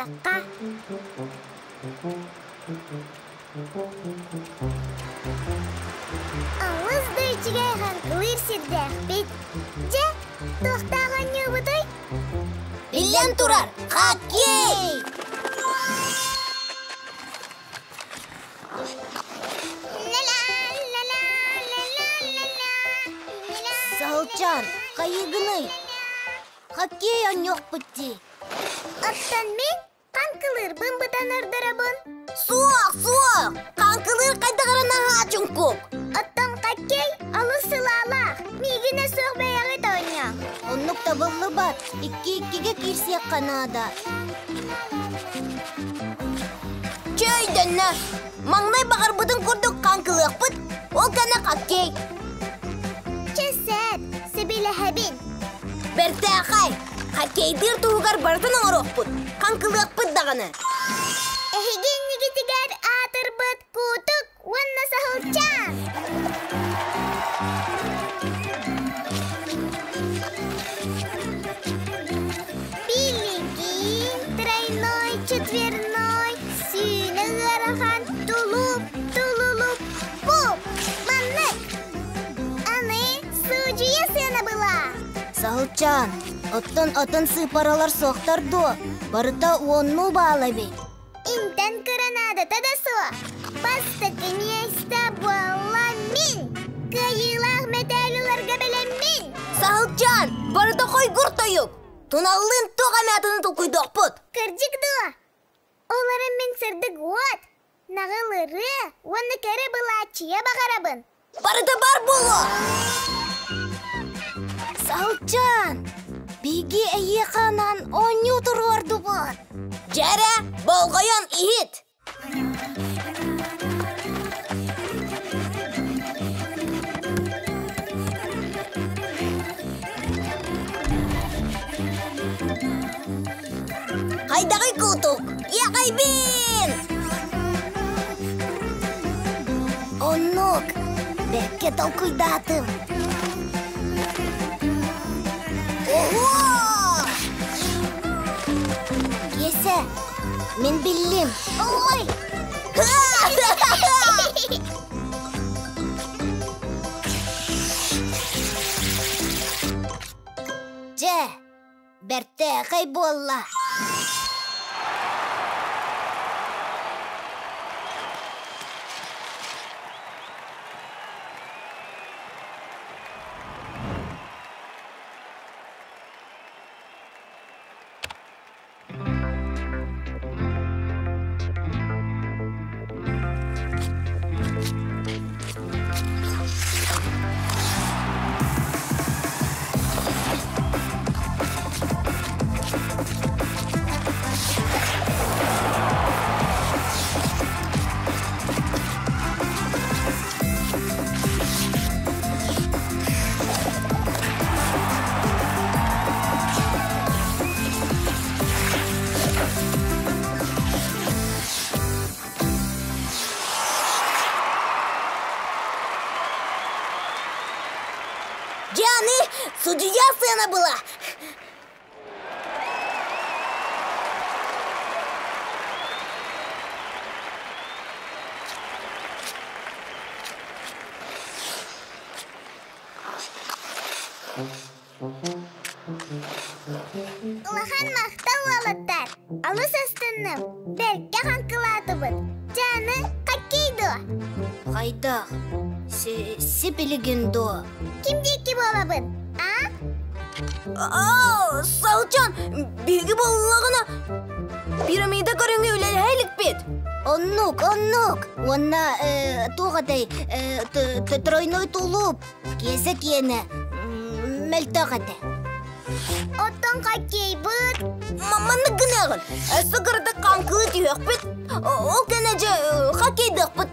Көрүөххэ. Алыс да үчүгэй хаҥкылыыр сирдээхпит. Дьэ, туохтаах оонньуубутуй? Биллэн турар, хоккей! Саһылчаан, хайыгыный? Хоккей оонньуохпут дии. Оттон мин хаҥкылыырбын бытан ордоробун. Суох, суох! Хаҥкылыыр хайдах эрэ наһаа чуҥкук. Оттон хоккей олус сылаалаах. Миигинэ суох бэйэҕит оонньооҥ. Оннук табыллыбат. Икки-иккигэ киирсиэххэ наада. Чэ өйдөннө. Маҥнай баҕарбытын курдук хаҥкылыахпыт, ол кэннэ хоккей. Чэ сөп, сөбүлэһэбин. Бэртээхэй! Хоккейдыыр туһугар барытын оҥоруохпут, хаҥкылыахпыт даҕаны. Эһиги иннигитигэр аатырбыт Куутук уонна Саһылчаан! Билигин тройной, четверной, сүүнэ ыарахан тулуп, тулулуп, пуп, маннык. Аны суудьуйа сыана была. Саһылчаан, оттон атын сыыппаралар суохтар дуо? Барыта уоннуу баал эбит. Интэн кыранаадата да суох. Бастакы миэстэ буолла мин. Кыайыылаах мэтээл ыларга бэлэммин. Саһылчаан, барыта хойгур тойук. Туналлыын туох эмэ атыны толкуйдуохпут. Кырдьык дуо? Ол эрэн мин сырдык уот, наҕыл ырыа уонна кэрэ былааччыйа баҕарабын. Барыта бар буолуо! Саһылчаан, биһиги эйиэхэ анаан оонньуу туруордубут. Дьэрэ, болҕойон иһит! Хайдаҕый куутук? Иэҕэйбин! Оннук, бэркэ толкуйдаатым. Ого! Киэсэ, мин биллим. Ой! Дьэ, Бэртээхэй буолла! Дьэ аны судьуйа сыана была. Улахан махтал уолаттар! Алыс астынным, бэркэ хаҥкылаатыбыт. Дьэ аны хоккей дуо? Хайдах? Сипилигин дуо? Ким диэки буолабын, а? Аа, Салчан, биһиги буоллаҕына пирамида көрүҥү үлэлэһэ иликпит. Оннук, оннук. Уонна туох этэй, тройной тулуп. Киэсэ киэнэ мөлтөх этэ. Оттон хоккейбыт? Маннык гыныаҕын. Өссө кыратык хаҥкылыы түһүөхпүт. Ол кэннэ дьэ хоккейдыахпыт.